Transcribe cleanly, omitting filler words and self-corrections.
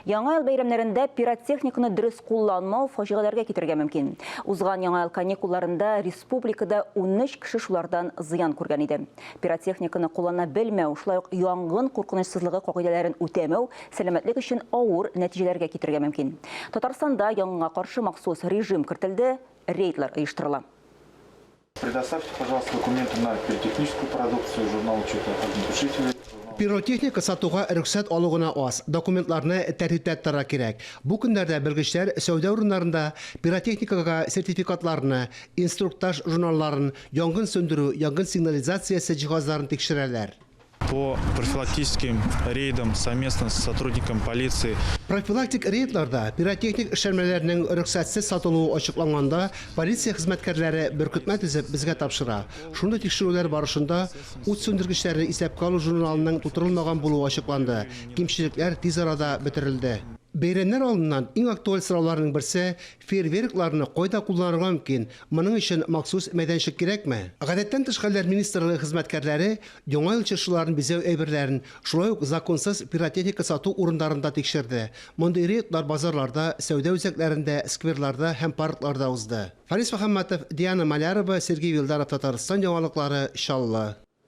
Яңа ел бәйрәмнәрендә пиротехниканы дөрес кулланмау фаҗигаләргә китерергә мөмкин. Узган Яңа ел каникулларында республикада 13 кеше шулардан зыян күргән иде. Пиротехниканы куллана белмәү, шулай ук янгын куркынычсызлыгы кагыйдәләрен үтәмәү сәламәтлек өчен авыр нәтиҗәләргә китерергә мөмкин. Татарстанда янгынга каршы махсус режим кертелде, рейдлар оештырыла. Предоставьте, пожалуйста, документы на пиротехническую продукцию, журнал учета огнетушителей. Пиротехника сатуга рөхсәт алу гына аз, документларны тәртиптә тотарга кирәк. Бу көннәрдә белгечләр сәүдә урыннарында пиротехникага сертификатларны, инструктаж журналларын, янгын сүндерү, янгын сигнализациясе җиһазларын тикшерәләр. По профилактическим рейдам совместно с сотрудником полиции. Профилактик рейдларда пиротехник эшләнмәләрнең рөхсәтсез сатылуы ачыкланганда, полиция хезмәткәрләре беркетмә төзеп безгә тапшыра. Шундый тикшерүләр барышында ут сүндергечләрне исәпкә алу журналының тутырылмаган булуы ачыкланды, кимчелекләр тиз арада бетерелде. Бәйрәмнәр алдыннан иң актуаль сорауларның берсе, Фейерверкларны кайда кулланырга мөмкин? Моның өчен махсус мәйданчык кирәкме? Гадәттән тыш хәлләр министрлыгы хезмәткәрләре Яңа ел чыршыларын бизәү әйберләрен, шулай ук законсыз пиротехника сату урыннарын да тикшерде. Мондый рейдлар базарларда, сәүдә үзәкләрендә, скверларда һәм паркларда узды. Фарис Мөхәммәтов, Диана Малярова, Сергей Вилдаров Татарстан яңалыклары, Чаллы.